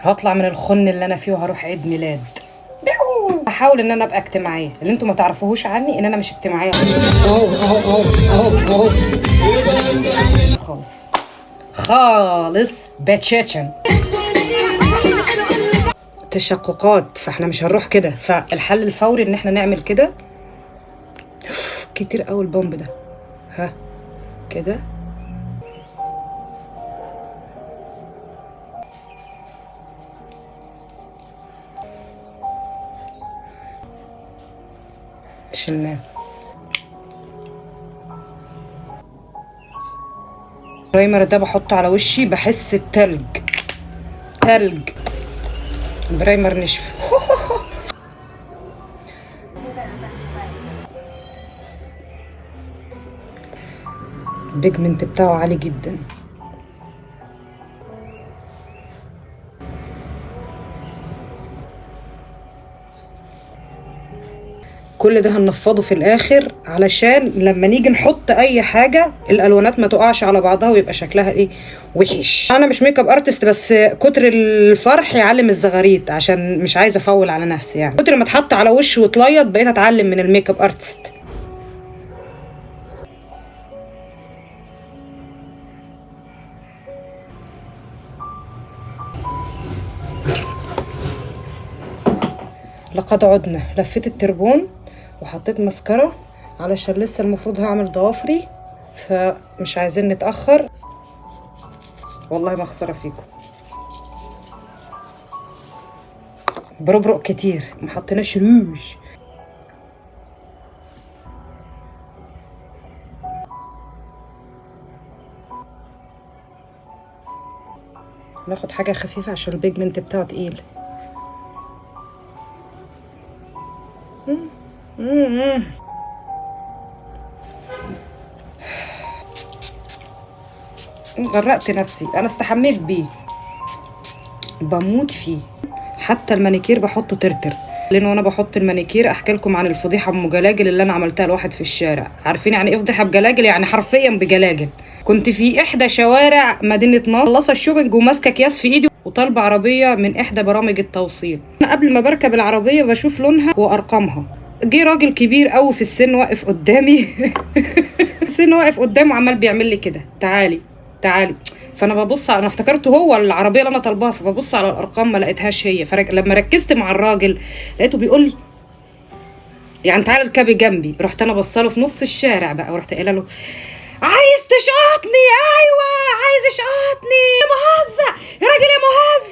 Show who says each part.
Speaker 1: هطلع من الخن اللي انا فيه وهروح عيد ميلاد. هحاول ان انا ابقى اجتماعية. اللي انتوا ما تعرفوهوش عني ان انا مش اجتماعية
Speaker 2: اهو اهو اهو اهو اهو.
Speaker 1: خالص خالص. باتشاتشن تشققات، فاحنا مش هنروح كده. فالحل الفوري ان احنا نعمل كده. كتير قوي البومب ده. ها كده. شلناه. ال primer ده بحطه على وشي بحس التلج تلج. ال primer نشف. ال pigment بتاعه عالي جدا. كل ده هننفضه في الاخر علشان لما نيجي نحط اي حاجة الالوانات ما تقعش على بعضها ويبقى شكلها ايه وحش. انا مش makeup artist، بس كتر الفرح يعلم الزغاريت، عشان مش عايزه افول على نفسي يعني. كتر ما اتحط على وشي واتليط بقيت اتعلم من ال makeup artist. لقد عدنا. لفيت التربون وحطيت مسكرة علشان لسه المفروض هعمل ضوافري، فمش عايزين نتأخر. والله ما خسارة فيكم. بربرق كتير، ما حطيناش روج. ناخد حاجة خفيفة عشان ال pigment بتاعه تقيل. غرقت نفسي، انا استحميت بيه، بموت فيه. حتى المانيكير بحطه ترتر، لان وانا بحط المانيكير احكي لكم عن الفضيحة ام جلاجل اللي انا عملتها لواحد في الشارع. عارفين يعني ايه فضيحة بجلاجل؟ يعني حرفيا بجلاجل. كنت في احدى شوارع مدينة نصر، خلصت ال shopping وماسكه اكياس في ايدي وطالبه عربية من احدى برامج التوصيل. انا قبل ما بركب العربية بشوف لونها وارقامها. جه راجل كبير قوي في السن واقف قدامي سن واقف قدامه عمال بيعمل لي كده، تعالي تعالي. فانا ببص، انا افتكرته هو العربية اللي انا طالباها، فببص على الارقام ما لقيتهاش هي. فلما ركزت مع الراجل لقيته بيقول لي يعني تعالي اركبي جنبي. رحت انا بصله في نص الشارع بقى، ورحت قايله له عايز تشقطني؟ ايوه عايز اشقطني، يا مهزأ يا راجل يا مهزأ.